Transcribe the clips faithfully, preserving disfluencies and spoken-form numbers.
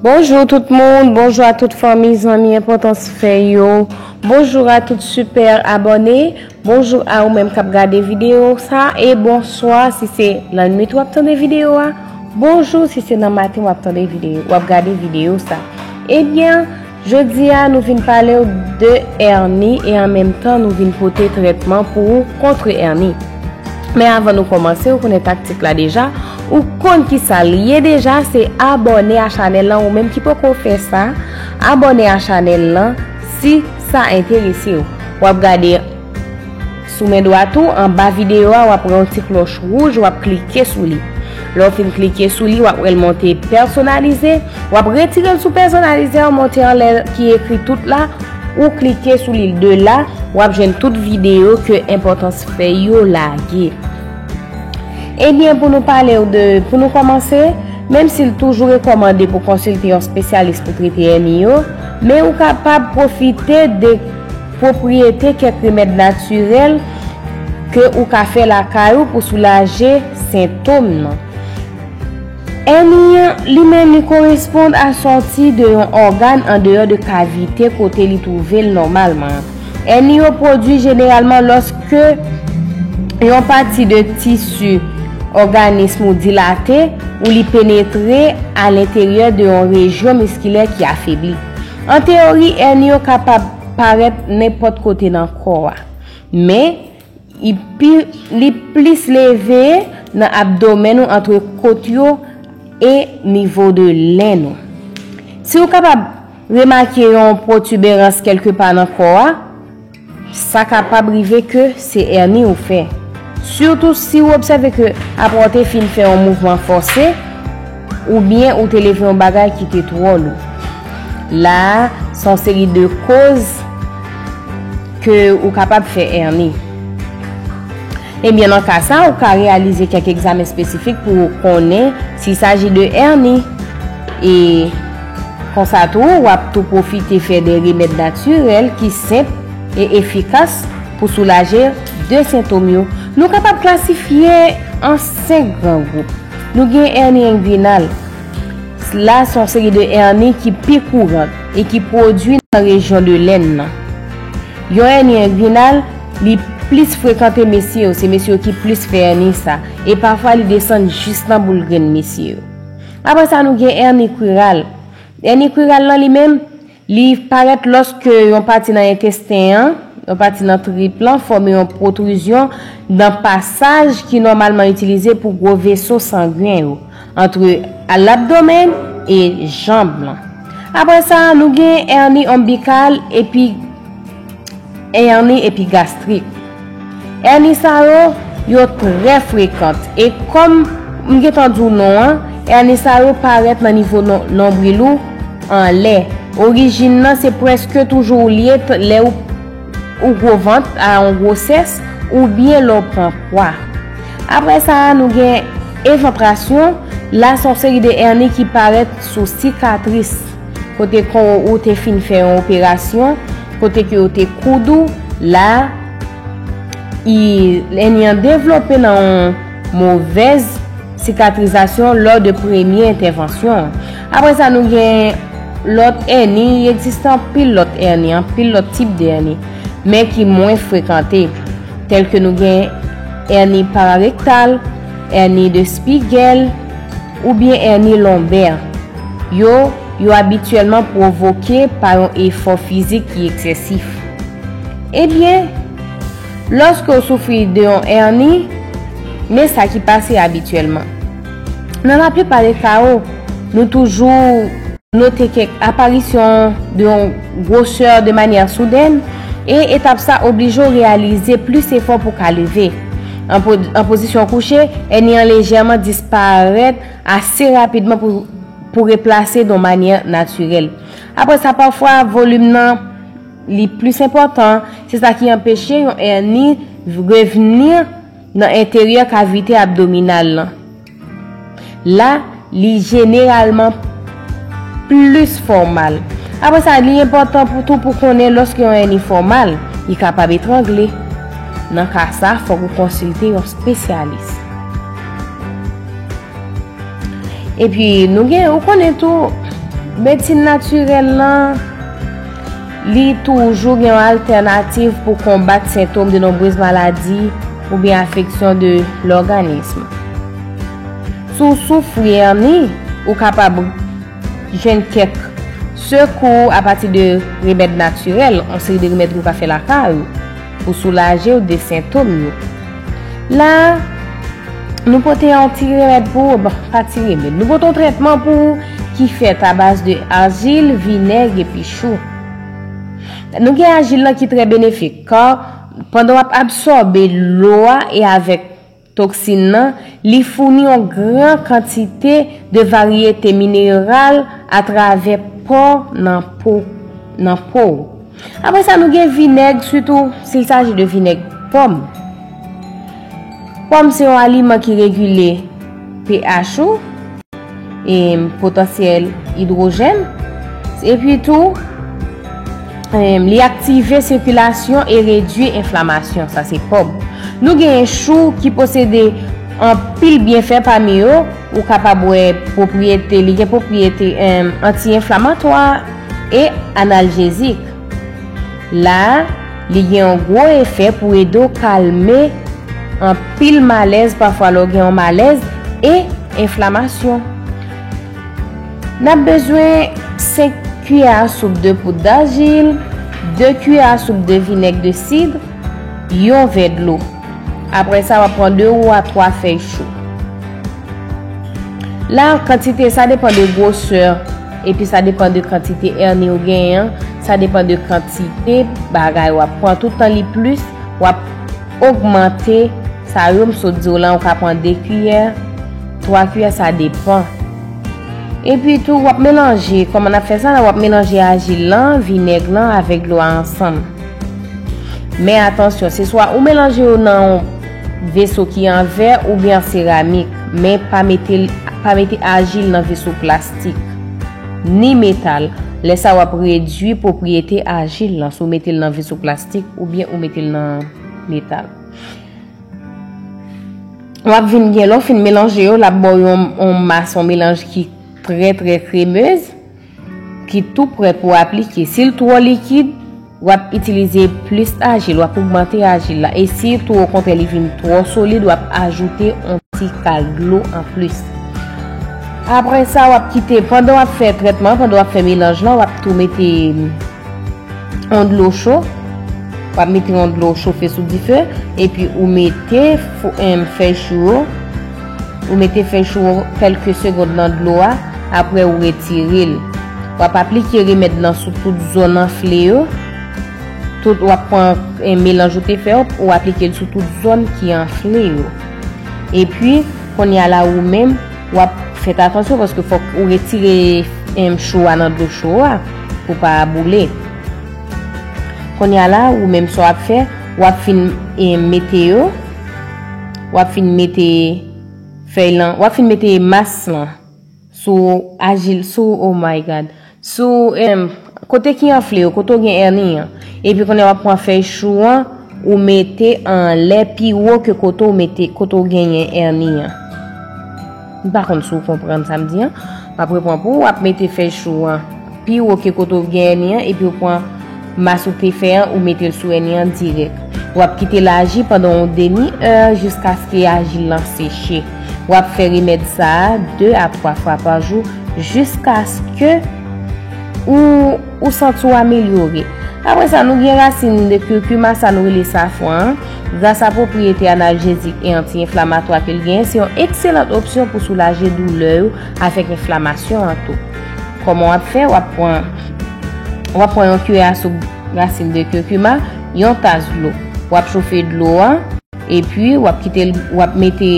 Bonjou tout moun, bonjou a tout fanmi, zanmi, enpòtans fè yo. Bonjou a tout super abòne. Bonjou a ou menm k ap gade videyo sa e bonswa si se lannwit w ap tande videyo a. Bonjou si se nan maten w ap tande videyo, w ap gade videyo sa. Ebyen, jodi a nou vin pale w de èni e an menm tan nou vin pote trètman pou ou kont èni. Men avan nou kòmanse, ou konnen taktik la deja, ou konn ki sa l ye deja, se abòne a chanèl lan, ou menm ki poko fè sa, abòne a chanèl lan, si sa enterese w. W ap gade sou men dwat ou, anba videyo a, w ap wè yon ti klòch wouj, w ap klike sou li. Lè w fin klike sou li, w ap wè l monte pèsonalize, w ap retire l sou pèsonalize a, monte anlè ki ekri tout la, ou klike sou li. De la, w ap jwenn tout videyo ke Enpòtans Fèy yo lage. Ebyen, pou nou pale w de, pou nou kòmanse, menm si l toujou rekòmande pou konsilte yon espesyalis pou trete èni yo, men ou kapab pwofite de pwopriyete kèk remèd natirèl ke ou ka fè lakay ou pou soulaje sentòm nan. Èni an, li menm, li koresponn a sòti de yon ògàn andeyò de kavite kote li twouve l nòmalman. Èni yo pwodui jeneralman lòske yon pati de tisi òganis ou dilate ou li penetre alenteryè de yon rejyon miskilè ki afebli. An teyori, èni yo kapab parèt nenpòt kote nan kò a. Men, li pi, li plis leve nan abdomèn ou, antre kot yo e nivo de lenn ou. Si w kapab remake yon pwotiberans kèlkepa nan kò a, sa kapab rive ke se èni ou fè. Sitou si w obsève ke apre w te fin fè yon mouvman fòse, oubyen ou te leve yon bagay ki te twò lou. La a, se yon seri de koz ke ou kapab fè èni. Ebyen, nan ka sa, ou ka reyalize kèk egzamen espesifik pou ou konnen si saji de èni. E konsa tou, w ap tou pwofite fè de remèd natirèl ki senp e efikas pou soulaje de sentòm yo. Nou kapab klasifye an senk gran gwoup. Nou gen èni engwinal. La, se yon seri de èni ki pi kouran e ki pwodui nan rejyon de lenn nan. Yon èni engwinal, li plis frekante mesye yo, se mesye yo ki plis fè èni sa, e pafwa li desann jis nan boul grenn mesye yo. Apre sa, nou gen èni kwiral. Èni kwiral lan li menm, li parèt lòske yon pati nan entesten an, yon pati nan trip lan, fòme yon pwotrizyon nan pasaj ki nòmalman itilize pou gwo veso sangwen yo, antre labdomèn e janm lan. Apre sa, nou gen èni onbikal epi èni epigastrik. Èni sa yo, yo trè frekant. E kòm m gentan di w non an, èni sa yo parèt nan nivo non, nonbril ou anlè. Orijin nan se prèske toujou ou l ye t-, lè ou, ou gwo vant a yon gwosès oubyen lè w pran pwa. Apre sa a, nou gen evantrasyon. La, se yon seri de èni ki parèt sou sikatris. Kote kò ou te fin fè yon operasyon, kote ke yo te koud ou, la, i, èni an devlope nan yon movèz sikatrizasyon lò de premye entèvansyon. Apre sa, nou gen lòt èni, i egziste anpil lòt èni, anpil lòt tip de èni, men ki mwen frekante, tèl ke nou gen èni pararektal, èni de Spiegel, oubyen èni lonbè. Yo, yo abityèlman pwovoke pa yon efò fizik ki eksèsif. Ebyen, lòske w soufri de yon èni, men sa ki pase abityèlman. Nan laplipa de ka yo, nou toujou note kèk aparisyon de yon gwosè de manyè soudèn, e etap sa oblije w reyalize plis efò pou w ka leve. An po-, an pozisyon kouche, èni an lejèman disparèt ase rapidman pou, pou replase de yon manyè natirèl. Apre sa, pafwa, volim nan li plis enpòtan, se sa ki anpeche yon èni revni nan enteryè kavite abdominal lan. La, li jeneralman plis fòmal. Apre sa, li enpòtan pou tou pou konnen lòske yon èni fòmal, li kapab etrangle. Nan ka sa, fòk ou konsilte yon espesyalis. Epi, nou gen, ou konnen tou, Medsin natirèl lan, li toujou gen yon altènativ pou konbat sentòm de nonbrez maladi oubyen afeksyon de lòganis. Si w soufri èni, ou kapab jwenn kèk sekou apati de remèd natirèl, yon seri de remèd ke w ka fè lakay ou pou soulaje w de sentòm yo. La, nou pote yon ti remèd pou ou, bon, pa ti remèd. Nou pote yon trètman pou ou ki fèt a baz de ajil, vinèg epi chou. Nou gen ajil lan ki trè benefik, kan pandan w ap absòbe dlo a e avèk toksin nan, li founi yon gran kantite de varyete mineral atravè pò nan po, nan po w. Apre sa, nou gen vinèg, sitou s'il s'agit de vinèg pòm. Pòm se yon aliman ki regile pH ou, e potansyèl idwojèn. Epi tou, em, li aktive sikilasyon e redui enflamasyon. Sa se pòm. Nou genyen chou ki posede anpil byenfè, pami yo, ou kapab wè pwopriyete, li gen pwopriyete, em, anti-enflamatwa e analjezik. La, li gen yon gwo efè pou ede w kalme anpil malèz, pafwa lè w gen yon malèz e enflamasyon. N ap bezwen senk kiyè a soup de poud d'ajil, de kiyè a soup de vinèg de sid, yon vè dlo. Apre sa, w ap pran de ou a twa fèy chou. La, kantite, sa depann de gwosè, epi sa depann de kantite èni ou genyen an, sa depann de kantite bagay w ap pran. Tout tan li plis, w ap ogmante sa yo m sot di w la, ou ka pran de kiyè, twa kiyè, sa depann. Epi tou, w ap melanje, kòman n ap fè sa la, w ap melanje ajil lan, vinèg lan avèk dlo a ansanm. Men atansyon, se swa ou melanje yo nan yon veso ki an vè oubyen an seramik, men pa mete, pa mete ajil nan veso plastik, ni metal. Lè sa w ap redui pwopriyete ajil lan, si w mete l nan veso plastik oubyen ou mete l nan metal. W ap vin gen, lè w fin melanje yo, l ap ba w yon, yon mas, yon melanj ki trè, trè kremez, ki tou prè pou aplike. Si l twò likid, w ap itilize plis ajil, w ap ogmante ajil la. E si tou okontrè li vin twò solid, w ap ajoute yon ti kal dlo anplis. Apre sa, w ap kite, pandan w ap fè trètman, pandan w ap fè melanj lan, w ap tou mete yon dlo cho. W ap mete yon dlo chofe sou dife, epi ou mete fo-, em, fèy chou yo. Ou mete fèy chou yo kèlke segonn nan dlo a, apre ou retire l. W ap aplike remèd lan sou tout zòn anfle yo. Tout, w ap pran, em, melanj ou te fè yo, ou aplike l sou tout zòn ki anfle yo. Epi, kounye a la ou menm, w ap fèt atansyon paske fòk ou retire, em, chou a nan dlo cho a pou pa boule. Kounye a la, ou menm sa w ap fè, w ap fin, em, mete yo, w ap fin mete fèy lan, w ap fin mete mas lan sou ajil, sou, oh my God, sou, em, kote ki anfle yo, kote w gen èni an. Epi kounye a w ap pran fèy chou an, ou mete anlè pi wo ke kote w mete, kote w genyen èni an. M pa konn si w konprann sa m di an. W ap repran pou w, w ap mete fèy chou an pi wo ke kote w gen èni an, epi w pran mas ou te fè an, ou mete l sou èni an dirèk. W ap kite l aji pandan yon demi è jiskaske ajil lan seche. W ap fè remèd sa a de a twa fwa pa jou jiskaske ou, ou santi w amelyore. Apre sa, nou gen rasin de kirkima, sa nou rele safran an. Gras a pwopriyete analjezik e anti-enflamatwa ke l genyen, se yon ekselant opsyon pou soulaje doulè yo avèk enflamasyon an tou. Kòman w ap fè? W ap pran, w ap pran yon kiyè a soup rasin de kirkima, yon tas dlo. W ap chofe dlo a, epi w ap kite l, w ap mete,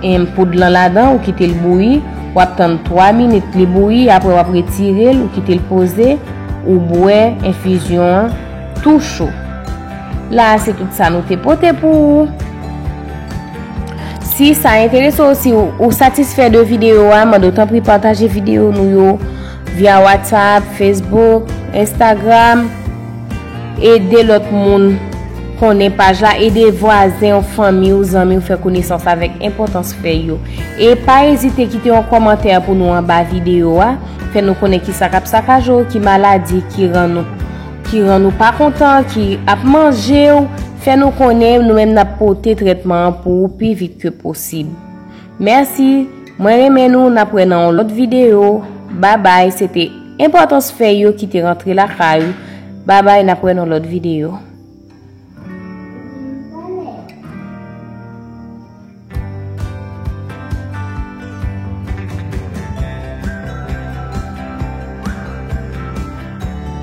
em, poud lan ladan, ou kite l bouyi, w ap tann twa minit li bouyi, apre w ap retire l, ou kite l poze, ou bwè enfizyon an tou cho. La a, se tout sa nou te pote pou ou. Si sa enterese w, si w, ou satisfè de videyo a, mande w tanpri pataje videyo nou yo via WhatsApp, Facebook, Instagram. Ede lòt moun konnen paj la, ede vwazen w, fanmi w, zanmi w fè konesans avèk enpòtans fèy yo. E pa ezite kite yon kòmantè pou nou anba videyo a. Fè nou konnen ki sa k ap sakaje w, ki maladi ki rann nou, ki rann nou pa kontan, ki ap manje w. Fè nou konnen, nou menm n ap pote trètman an pou ou pi vit ke posib. Mèsi, mwen renmen nou, n ap wè nan yon lòt videyo. Babay, se te enpòtans fèy yo ki te rantre lakay ou. Babay, n ap wè nan lòt videyo.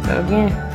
Sa byen.